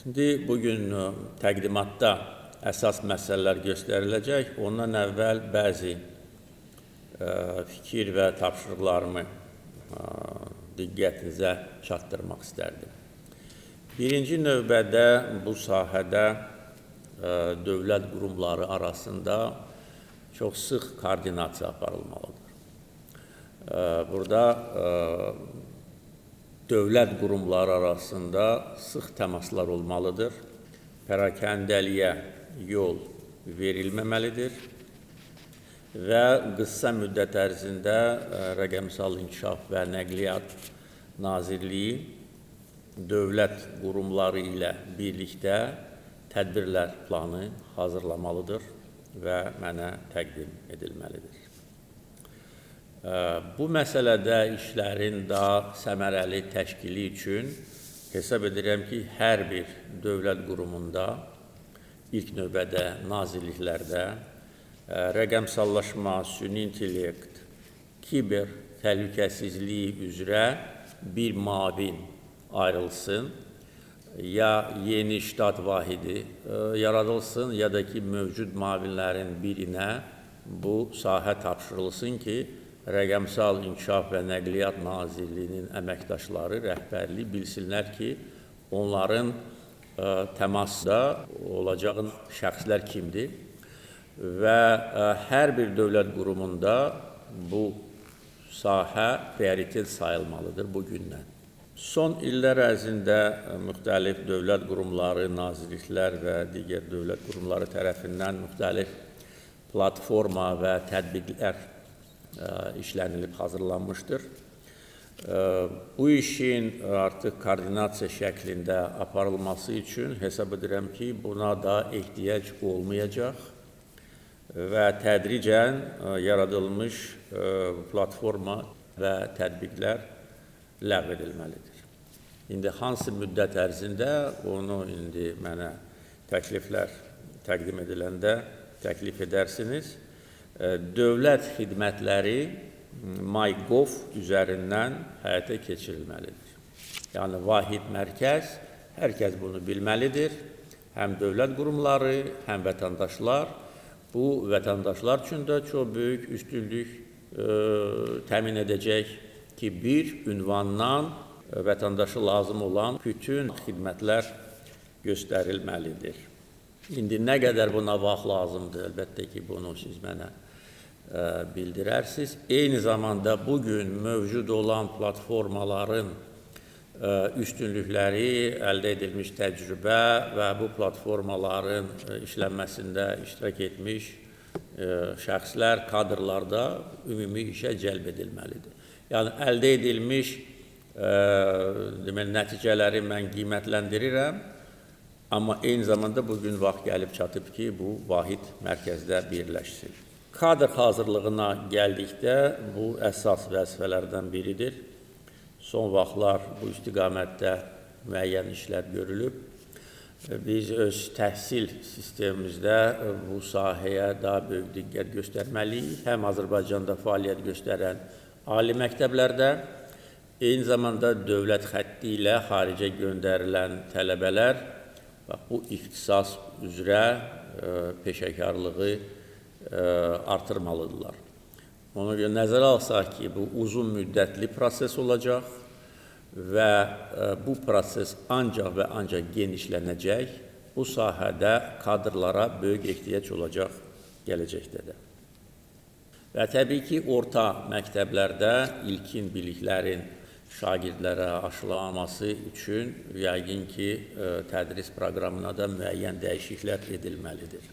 İndi bugün təqdimatda əsas məsələlər göstəriləcək. Ondan əvvəl bəzi fikir və tapşırıqlarımı diqqətinizə çatdırmaq istərdim. Birinci növbədə bu sahədə dövlət qurumları arasında çox sıx koordinasiya aparılmalıdır. Burada dövlət qurumları arasında sıx təmaslar olmalıdır. Pərakəndəliyə yol verilməməlidir və qısa müddət ərzində Rəqəmsal İnkişaf və Nəqliyyat Nazirliyi dövlət qurumları ilə birlikdə tədbirlər planı hazırlamalıdır və mənə təqdim edilməlidir. Bu məsələdə işlərin daha səmərəli təşkili üçün hesab edirəm ki, hər bir dövlət qurumunda, ilk növbədə nazirliklərdə rəqəmsallaşma, süni intellekt, kiber təhlükəsizliyi üzrə bir müavin ayrılsın, ya yeni ştat vahidi yaradılsın, ya da ki, mövcud müavinlərin birinə bu sahə tapşırılsın ki, Rəqəmsal İnkişaf və Nəqliyyat Nazirliyinin əməkdaşları, rəhbərliyi bilsinlər ki, onların təmasda olacağın şəxslər kimdir və hər bir dövlət qurumunda bu sahə prioritet sayılmalıdır bugündən. Son illər ərzində müxtəlif dövlət qurumları, nazirliklər və digər dövlət qurumları tərəfindən müxtəlif platforma və tətbiqlər işlənilib hazırlanmışdır. Bu işin artıq koordinasiya şəklində aparılması üçün hesab edirəm ki, buna da ehtiyac olmayacaq və tədricən yaradılmış platforma və tətbiqlər ləğv edilməlidir. İndi hansı müddət ərzində onu indi mənə təkliflər təqdim ediləndə təklif edərsiniz. Dövlət xidmətləri MyGov üzərindən həyata keçirilməlidir. Yəni vahid mərkəz, hər kəs bunu bilməlidir. Həm dövlət qurumları, həm vətəndaşlar. Bu vətəndaşlar üçün də çox böyük üstünlük təmin edəcək ki, bir ünvandan vətəndaşı lazım olan bütün xidmətlər göstərilməlidir. İndi nə qədər buna vaxt lazımdır, əlbəttə ki, bunu siz mənə bildirərsiniz. Eyni zamanda bugün mövcud olan platformaların üstünlükləri, əldə edilmiş təcrübə və bu platformaların işlənməsində iştirak etmiş şəxslər, kadrlar da ümumi işə cəlb edilməlidir. Yəni, əldə edilmiş deməli, nəticələri mən qiymətləndirirəm, amma eyni zamanda bugün vaxt gəlib çatıb ki, bu vahid mərkəzdə birləşsin. Kadr hazırlığına gəldikdə bu əsas vəzifələrdən biridir. Son vaxtlar bu istiqamətdə müəyyən işlər görülüb. Biz öz təhsil sistemimizdə bu sahəyə daha böyük diqqət göstərməliyik. Həm Azərbaycanda fəaliyyət göstərən ali məktəblərdə, eyni zamanda dövlət xətti ilə xaricə göndərilən tələbələr bax, bu ixtisas üzrə peşəkarlığı artırmalıdırlar. Ona görə nəzərə alsaq ki, bu uzun müddətli proses olacaq və bu proses ancaq və ancaq genişlənəcək. Bu sahədə kadrlara böyük ehtiyac olacaq gələcəkdə də. Və təbii ki, orta məktəblərdə ilkin biliklərin şagirdlərə aşılaması üçün yəqin ki, tədris proqramına da müəyyən dəyişikliklər edilməlidir.